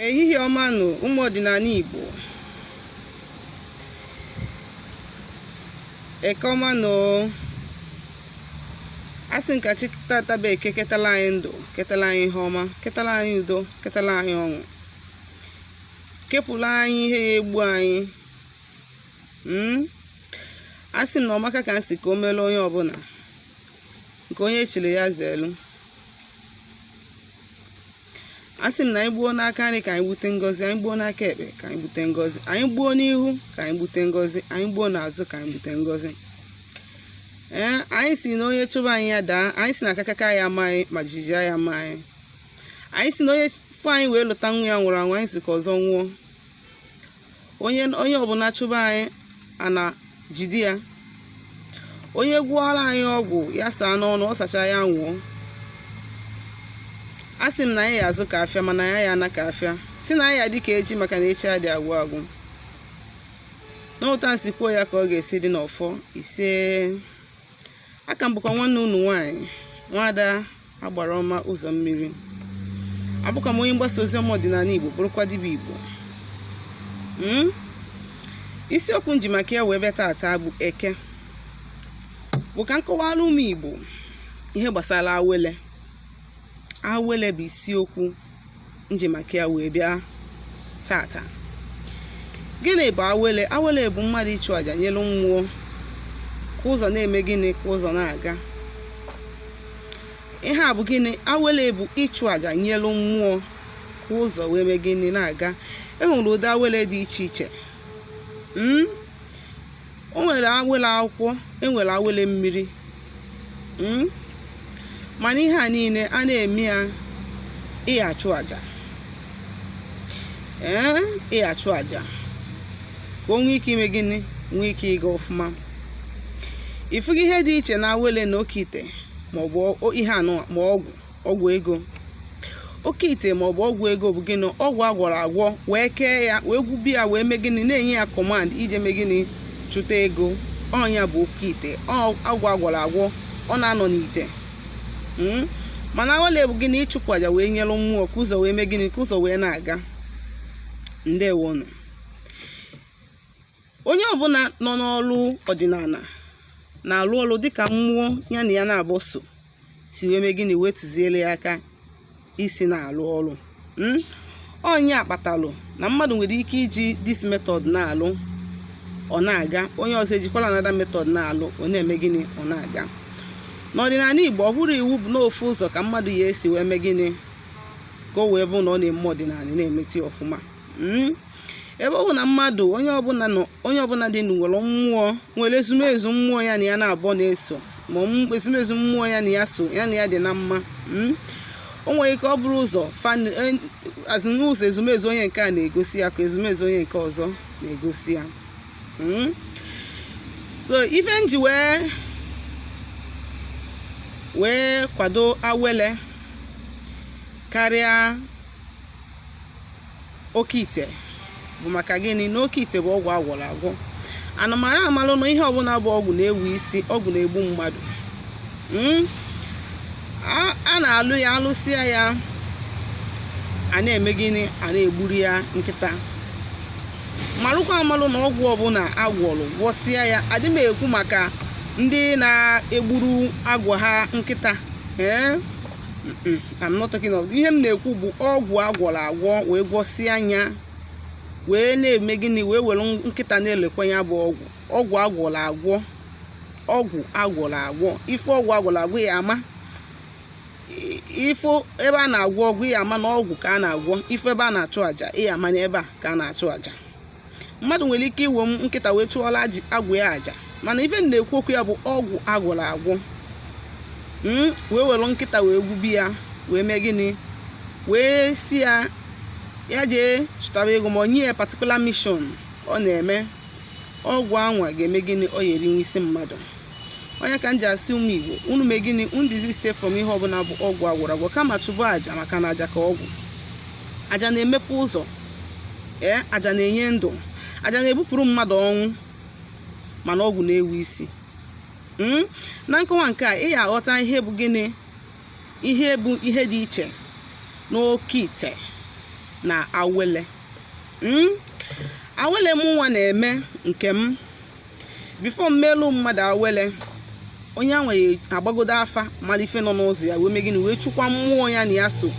Ehihie ọma nụ, ụmụ ọdịnala Igbo. Eke ọma nụ. Asị m ka chi tata bụ Eke ketala anyị ndụ, ketala anyị ihe ọma, ketala anyị udo, ketala anyị ọṅụ, kepụla anyị ihe ya egbu anyị. Asị m na ọmaka ka m sị ka o meelu onye ọbụla, nke onye chiri ya zeelu. Asị m na anyị gbuo n'aka nri ka anyị gbute ngọzi, anyị gbuo n'aka ekpe ka anyị gbute ngọzi, anyị gbuo n'ihu ka anyị gbute ngọzi, anyị gbuo n'azụ ka anyị gbute ngọzi. Ee, anyị sị na onye chụba anyị ya daa, anyị sị na akakaka ya ama anyị ma jijiji ya ama anyị. Anyị sị na onye fụ anyị wee lụta nwa ya nwụrụ anwụ, anyị sị ka ọzọ nwụọ. Onye onye ọbụla chụba anyị ana jide ya. Onye gwọọrọ anyị ọgwụ ya saa n'ọnụ, ọ sachaa ya nwụọ. Asị m na anyị ya azụ ka afịa, mana ya ya ana ka afịa, sị na anyị ya dị ka echi, maka na echi adị agwụ agwụ. N'otu a si kwuo ya ka ọ ga-esi dị n'ọfọ. Ise. Aka m bụkwa nwanne unu nwaanyị, Nwaada Agbara Ọma Ụzọ Mmiri. Abụkwa m onye mgbasa ozi ọma ọdịnala Igbo, bụrụkwa dibịa Igbo. Isiokwu m ji maka ya wee bịa taata bụ Eke, bụ ka m kọwara ụmụ Igbo ihe gbasara awele. Awele bụ isiokwu m ji maka ya wee bịa tata. Gịnị bụ awele? Awele bụ mmadụ ịchụ àjà nyelu mmụọ ka ụzọ na-eme gịnị, ka ụzọ na-aga. Ihe a bụ gịnị? Awele bụ ịchụ àjà nyelu mmụọ ka ụzọ wee mee gịnị, na-aga. E nwere ụdị awele dị iche iche. O nwere awele akwụkwọ, e nwere awele mmiri. Mana ihe a niile a na-eme ya, ị achụ àjà, ee, ị achụ àjà ka o nwee ike ime gịnị, nwee ike ịga ọfụma. Ị fụgo ihe dị iche na awele na oke ite maọbụ ihe anụ ma ọgwụ ọgwụ ego? Oke ite maọbụ ọgwụ ego bụ gịnị? Ọgwụ agwọrọ agwọ wee kee ya, wee gwubi ya, wee mee gịnị, na-enye ya command ije mee gịnị, chụta ego. Ọ nya bụ oke ite, ọgwụ agwọrọ agwọ, ọ na-anọ n'ite. Mana awele bụ gịnị? Ịchụpụ aja wee nyere mmụọ ka ụzọ wee mee gịnị, ka ụzọ wee na-aga. Ndewonụ. Onye ọbụla nọ n'ọrụ ọdịnala na-alụ ọrụ dịka mmụọ ya na ya na-abụ so si wee mee gịnị, wee tụziere ya aka isi na-alụ ọrụ. Ọ nya kpatalụ na mmadụ nwere ike iji this method na-alụ, ọ na-aga. Onye ọzọ ejikwala another method na-alụ, ọ na-eme gịnị, ọ na-aga. N'ọdịnala Igbo, ọ bụrụ iwu bụ n'ofu ụzọ ka mmadụ ya esi wee mee gịnị, ka o wee bụ na ọ na-eme ọdịnala na-emeti ọfụma. Ebe ọ bụ na mmadụ, onye ọbụla nọ, onye ọbụla dị ndụ nwere mmụọ, nwere ezumezu mmụọ ya na ya na-abụọ na-eso, ma ezumezu mmụọ ya na ya so, ya na ya dị na mma. O nwere ike ọ bụrụ ụzọ azụ n'ụzọ ezumezu onye nke a na-egosi ya ka ezumezu onye nke ọzọ na-egosi ya. So ife m ji wee kwado awele karịa oke ite bụ maka gịnị? Na oke ite bụ ọgwụ agwọrọ agwọ. Anụmara amalụ na ihe ọbụla bụ ọgwụ na-ewe isi, ọgwụ na-egbu mmadụ. A na-alụ ya, alụsịa ya, a na-eme gịnị? A na-egburu ya nkịta. Malụkwa amalụ na ọgwụ ọbụla agwọrọ gwọsịa ya, adị m ekwu maka ndị na-egburu agwụ ha nkịta. Ee, I'm not talking of. Ihe m na-ekwu bụ ọgwụ agwọrọ agwọ wee gwọsịa anya, wee na-eme gịnị, wee were nkịta na-elekwa ya bụ ọgwụ. Ọgwụ agwọrọ agwọ, ọgwụ agwọrọ agwọ, ife ọgwụ agwọrọ agwọ ya ama, ife ebe a na-agwọ ọgwụ ya ama na ọgwụ ka a na-agwọ, ife ebe a na-achụ àjà ya ama na ebe a ka a na-achụ àjà. Mmadụ nwere ike iwe nkịta wee chụọla agwụ ya àjà, mana ife na-ekwu okwu ya bụ ọgwụ agwọrọ agwọ, wee were nkịta wee gwubi ya, wee mee gịnị, wee si ya ya jee chụtara ego, ma ọ nye ya particular mission ọ na-eme. Ọgwụ anwa ga-eme gịnị? Ọ ya erinwe isi mmadụ. Onye ka m ji asị ụmụ Igbo, unu mee gịnị, unu desist from ihe ọbụla bụ ọgwụ agwọrọ agwọ, kama chụbụ àjà, maka na àjà ka ọgwụ. Àjà na-emepe ụzọ, ee, àjà na-enye ndụ, àjà na-ebupụrụ mmadụ ọnwụ, mana ọgwụ na-ewe isi. Na nkọwa nke a, ị ya aghọta ihe bụ gịnị, ihe bụ ihe dị iche n'oke ite. Na awele, awele mụnwa na-eme nke m, before mmelụ mmadụ awele, onye ahụ ya agbagodo afa, mara ife nọ n'ụzọ ya, wee mee gịnị? Wee chụkwa mmụọ ya na ya so.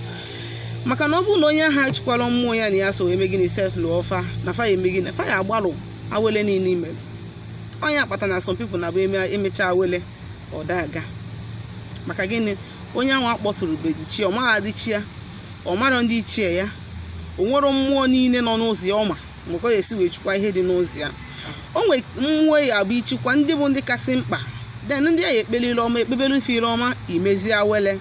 Maka na ọ bụrụ na onye ahụ achịkwara mmụọ ya na ya so, wee mee gịnị? Setụlụ ọfa na fa ya eme gịnị? Fa ya agbalụ awele niile imere. Onye akpata na some people na-abụ emecha awele, ọ daga. Maka gịnị? Onye ahụ akpọtụrụ beji chi, ọ maghadị chi ya, ọ marọ ndị ichie ya, o nwero mmụọ niile nọ n'ụzọ ya. Ọma maka ọ ga-esi wee chukwa ihe dị n'ụzọ ya. O nwe mmụọ ya abụ ichukwa ndị bụ ndị kasị mkpa, then ndị a ya ekpelire ọma, ekpebere ife ire ọma, imezie awele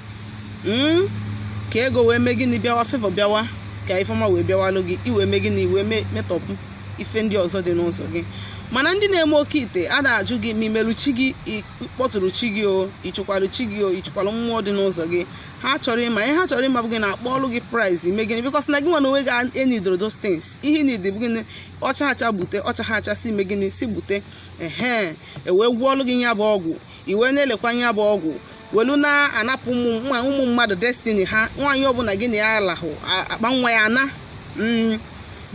ka ego wee mee gịnị? Bịawa, favour bịawa, ka ifeọma wee bịawalụ gị. Iwee mee gịnị? Wee metọpụ ife ndị ọzọ dị n'ụzọ gị. Mana ndị na-eme oke ite a na-ajụ gị ma imerụ chi gị, ịkpọtụrụ chi gị, o ịchụkwalụ chi gị, o ịchụkwalụ mmụọ dị n'ụzọ gị. Ha chọrọ ịma ihe ha chọrọ ịma bụ gị na-akpọ ọrụ gị price ime gịnị? Because na gị nwa na onwe gị enidoro those things. Ihe need bụ gịnị? Ọcha acha gbute, ọcha ha acha si ime gịnị? Si gbute. Ehe, ewee gwụọ ọrụ gị ya bụ ọgwụ, iwee na-elekwa ya bụ ọgwụ, welu na-anapụ ụmụ mmadụ destiny ha. Nwaanyị ọbụla gị na ya lahụ, akpa nwa ya ana.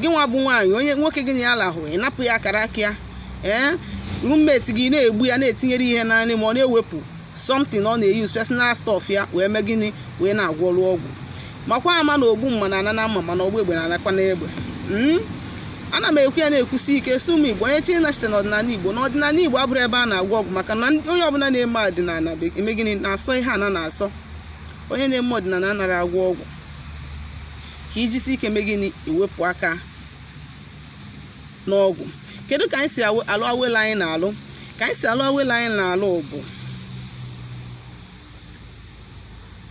Gị nwa bụ nwaanyị, onye nwoke gị na ya lahụ, ịnapụ ya akara aka ya. Ee, roommate gị na-egbu ya, na-etinyere ihe naanị ma ọ na-ewepụ something ọ na-use, personal stuff ya, wee mee gịnị? Wee na-agwọrụ ọgwụ. Makwa ama na ogbu mma na-ana na mma, mana ọgba egbe na-anakwa n'egbe. Ana m ekwu ya na-ekwusi ike, si ụmụ Igbo, onye chi na site n'ọdịnala Igbo, na ọdịnala Igbo abụrụ ebe a na-agwọ ọgwụ. Maka na onye ọbụla na-eme ọdịnala eme gịnị? Na-asọ ihe ana na-asọ. Onye na-eme ọdịnala anaghị agwọ ọgwụ. Ka ijisi ike mee gịnị? Ewepụ aka n'ọgwụ. Kedu ka anyị si alụ awele anyị na-alụ? Ka anyị si alụ awele anyị na-alụ bụ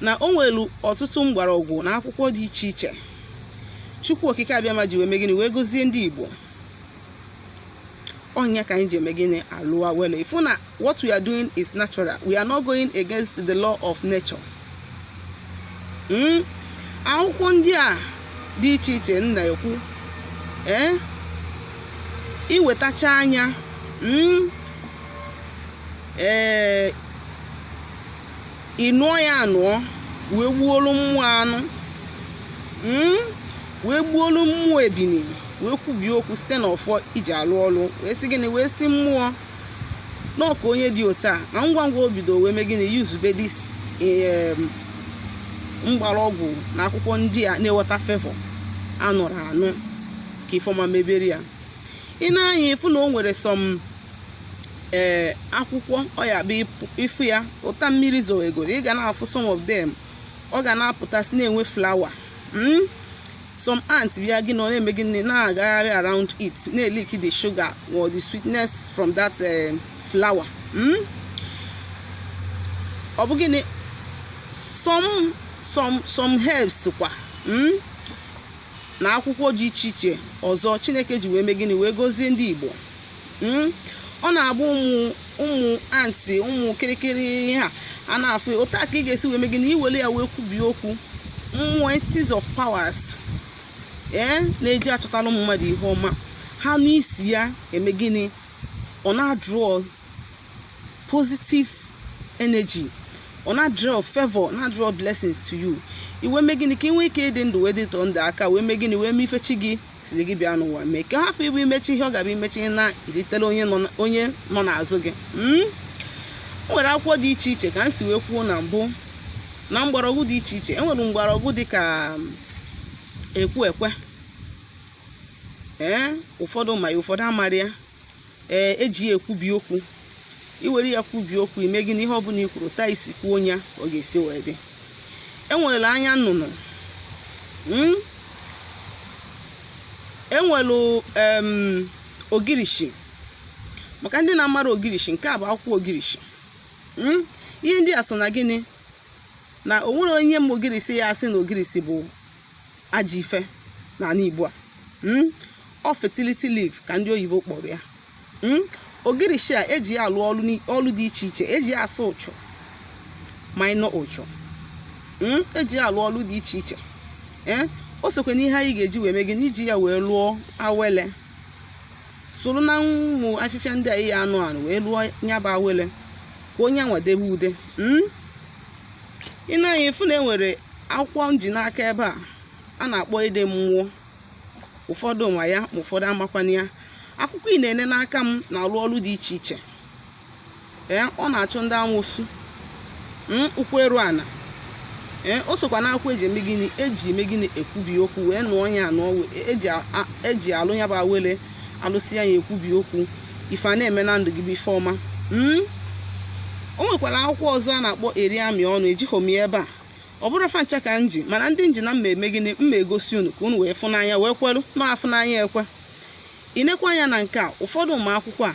na o nwere ọtụtụ mgbọrọgwụ na akwụkwọ dị iche iche Chukwu Okike Abịama ji wee mee gịnị? Wee gozie ndị Igbo. Ọnya ka anyị ji eme gịnị? Alụ awele. Ifu na what we are doing is natural. We are not going against the law of nature. Akwụkwọ ndị a dị iche iche m na-ekwu, ee, iwetacha anya, ee, ị nụọ ya anụọ, wee gbuolu mmụọ anụ, wee gbuolu mmụọ ebini, wee kwubie okwu site n'ọfọ iji alụ ọlụ, wee sị gịnị? Wee sị mmụọ n'ọka onye dị otu a na ngwa ngwa o bido wee mee gịnị? Yuzube this mgbọrọgwụ na akwụkwọ ndị a na-eweta favour anụrụ anụ, ka ifeọma mebere ya. Ị na-anya ịfụ na o nwere some, ee, akwụkwọ ọ ya bụ ịfụ ya ụta mmiri zowegoro, ị ga na-afụ some of them, ọ ga na-apụtasị na-enwe flower. Some ant bịa gị na ọ na-eme gịnị? Na-agagharị around it, na-elick the sugar or the sweetness from that flower. Ọ bụ gịnị? Some herbs kwa, na akwụkwọ dị iche iche ọzọ Chineke ji wee mee gịnị? Wee gozie ndị Igbo. Ọ na-agba ụmụ ụmụ ant, ụmụ kịrịkịrị ihe a a na-afụ otu a, ka ị ga-esi wee mee gịnị? Iwere ya wee kwubie okwu mmụọ, entities of powers, ee, na-eji achọtara ụmụ mmadụ ihe ọma. Ha n'isi ya eme gịnị? Ọ na-draw positive energy, ọ na-draw favor, na-draw blessings to you. Iwe mee gịnị? Ka ị nwee ike ịdị ndụ, wee dịtọ ndụ aka, wee mee gịnị? Wee mee ife chi gị siri gị bịa n'ụwa mee, ka hafụ ịbụ imechi ihe ọ ga-abụ imechi na iritere onye nọ n'azụ gị. O nwere akwụkwọ dị iche iche ka m si wee kwuo na mbụ, na mgbọrọgwụ dị iche iche. Enwere mgbọrọgwụ dị ka ekwu ekwe. Ee, ụfọdụ ma ya, ụfọdụ amara ya. Ee, eji ya ekwubi okwu. Iwere ya kwubi okwu, ime gịnị? Ihe ọbụla i kwuru taa, isi kwuo ya, ọ ga-esi wee dị. Enwere anya nnụnụ, Enwere ogirishi. Maka ndị na-amara ogirishi, nke a bụ akwụkwọ ogirishi. Ihe ndị a so na gịnị? Na o nwere onye ma ogirisi ya asị na ogirisi bụ ajọ ife n'ala Igbo a. Ọ fertility leaf ka ndị oyibo kpọrọ ya. Ogirishi a, eji ya alụ ọlụ dị iche iche. Eji ya asụ ụchụ, minor ụchụ. Eji ya alụ ọlụ dị iche iche. Ee, o sokwe n'ihe anyị ga-eji wee mee gịnị? Iji ya wee lụọ awele. Soro na ụmụ afịfịa ndị a ihe anụ anụ wee lụọ ya bụ awele, ka onye anwa debe ude. Ị na-anya ịfụ na enwere akwụkwọ nji n'aka ebe a. A na-akpọ ede mmụọ. Ụfọdụ ma ya, ma ụfọdụ amakwana ya. Akwụkwọ ị na-ene n'aka m na-arụ ọrụ dị iche iche. Ee, ọ na-achụ ndị amụsụ, ụkwụ eru ana. Ee, o sokwa na akwụkwọ eji eme gịnị, eji eme gịnị, ekwubi okwu wee nụọ ya anụọ, eji alụ ya bụ awele, alụsị ya, ya ekwubi okwu, ife a na-eme na ndụ gị bụ ife ọma. O nwekwara akwụkwọ ọzọ a na-akpọ eri amị ọnụ. Ejighọ m ya ebe a. Ọ bụrụ fa ncha ka nji, mana ndị nji na mma eme gịnị, mma egosi unu ka unu wee fụnanya, wee kwelu na afụnanya ekwe. Inekwa anya na nke a, ụfọdụ ụmụ akwụkwọ a,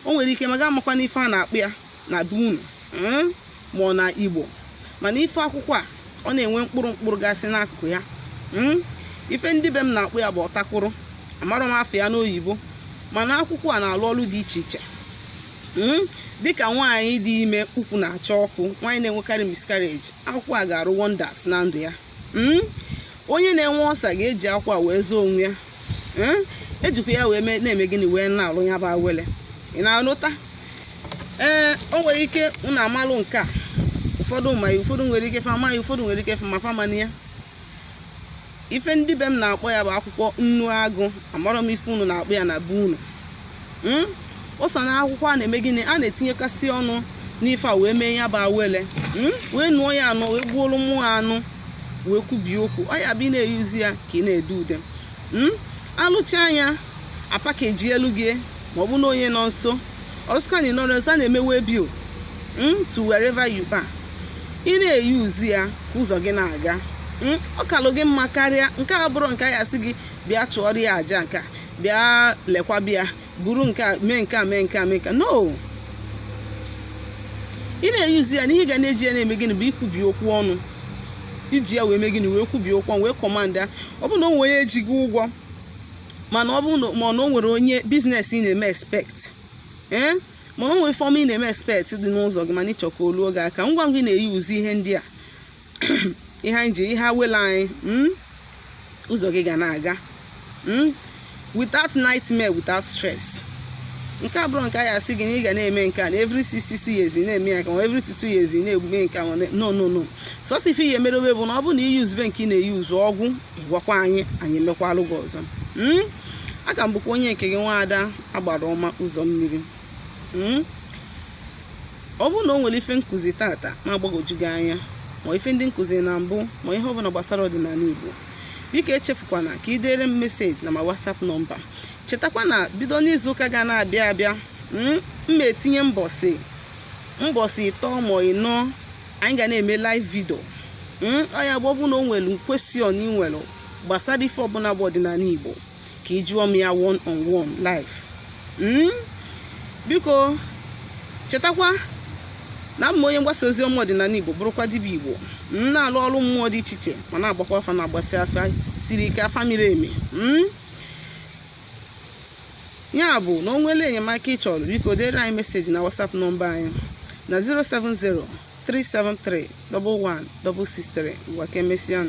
o nwere ike maga amakwa n'ife a na-akpụ ya na be unu, ma ọ na Igbo, mana ife akwụkwọ a, ọ na-enwe mkpụrụ mkpụrụ gasị n'akụkụ ya. Ife ndị be m na-akpụ ya bụ ọtakụrụ. Amarọ m afọ ya n'oyibo, mana akwụkwọ a na-alụ ọrụ dị iche iche, dịka nwaanyị dị ime, ukwu na-acha ọkụ, nwaanyị na-enwekarị miscarriage, akwụkwọ a ga-arụ wonders na ndụ ya. Onye na-enwe ọsa ga-eji akwụkwọ a wee zoo onwe ya. Ejikwa ya wee na-eme gịnị, wee na-alụ ya bụ awele. Ị na-alụta? Ee, o nwere ike unu amalụ nke a. Ụfọdụ ma ya, ụfọdụ nwere ike fama ya, ụfọdụ nwere ike ma famani ya. Ife ndị be m na-akpọ ya bụ akwụkwọ nnu agụ. Amarọ m ife unu na-akpọ ya na be unu. O so na akwụkwọ a na-eme gịnị, a na-etinyekasị ọnụ n'ife a wee mee ya bụ awele, wee nụọ ya anụ, wee gbuolu mmụọ anụ, wee kwubie okwu. Ọ ya bụ ị na-eyuzi ya ka ị na-ede ude. Alụcha anya, apakeji elu gị, ma ọ bụ na onye nọ nso, ọsụka na ịnọrọ nso, a na-emewe bill to wherever you are. Ị na-eyuzi ya ka ụzọ gị na-aga. Ọ kalụ gị mma karịa nke a bụrụ nke a ya sị gị bịa chụọrọ ya aja, nke a bịa lekwa, bịa buru nke a, mee nke a, mee nke a, mee nke a. No, ị na-eyuzi ya n'ihe ị ga na-eji ya na-eme gịnị bụ ikwubi okwu ọnụ. Iji ya wee mee gịnị, wee kwubie okwu ọnụ, wee command ya. Ọ bụ na o nwere onye ejighị ụgwọ, mana ọ bụ ma na o nwere onye business ị na-eme expect, ee, mana o nwere form ị na-eme expect dị n'ụzọ gị, mana ịchọ ka o luo gị aka ngwa ngwa, ị na-eyuzi ihe ndị a, ihe anyị ji ihe awele anyị, ụzọ gị ga na-aga without nightmare, without stress. Nke a bụrụ nke a ya asị gị na ị ga na-eme nke a na every 6 years ị na-eme ya, ka ma every 2 years ị na-eme nke a. No, no, no. Sọsọ ife ihe emerobe bụ na ọ bụrụ na iyuzube nke ị na-eyuzu ọgwụ, ịgwakwa anyị, anyị emekwalụ gị ọzọ. Aka m bụkwa onye nke gị, nwaada agbara ọma ụzọ mmiri. Ọ bụrụ na o nwere ife nkụzi tata na-agbagwoju gị anya, ma ife ndị nkụzi na mbụ, ma ihe ọbụla gbasara ọdịnala Igbo, biko echefukwana ka ị dere m message na ma WhatsApp number. Chetakwa na bido n'izuụka ga na-abịa abịa, m etinye mbọsị mbọsị 3 ma 4 anyị ga na-eme live video. Ọ ya bụ, ọ bụ na o nwere question ị nwere gbasara ife ọbụla bụ ọdịnala Igbo, ka ị jụọ m ya one on one live. Biko chetakwa na mma onye mgbasa ozi ọma ọdịnala Igbo, bụrụkwa dibịa Igbo, m na-alụ ọrụ mmụọ dị iche iche, ma na-agbakwa afa, na-agbasi afa siri ike, afa miri emi. Ya bụ na o nwere enyemaka ị chọrọ, biko dere anyị message na WhatsApp number anyị na 070 373 11 663. Ngwa, ka emesịa.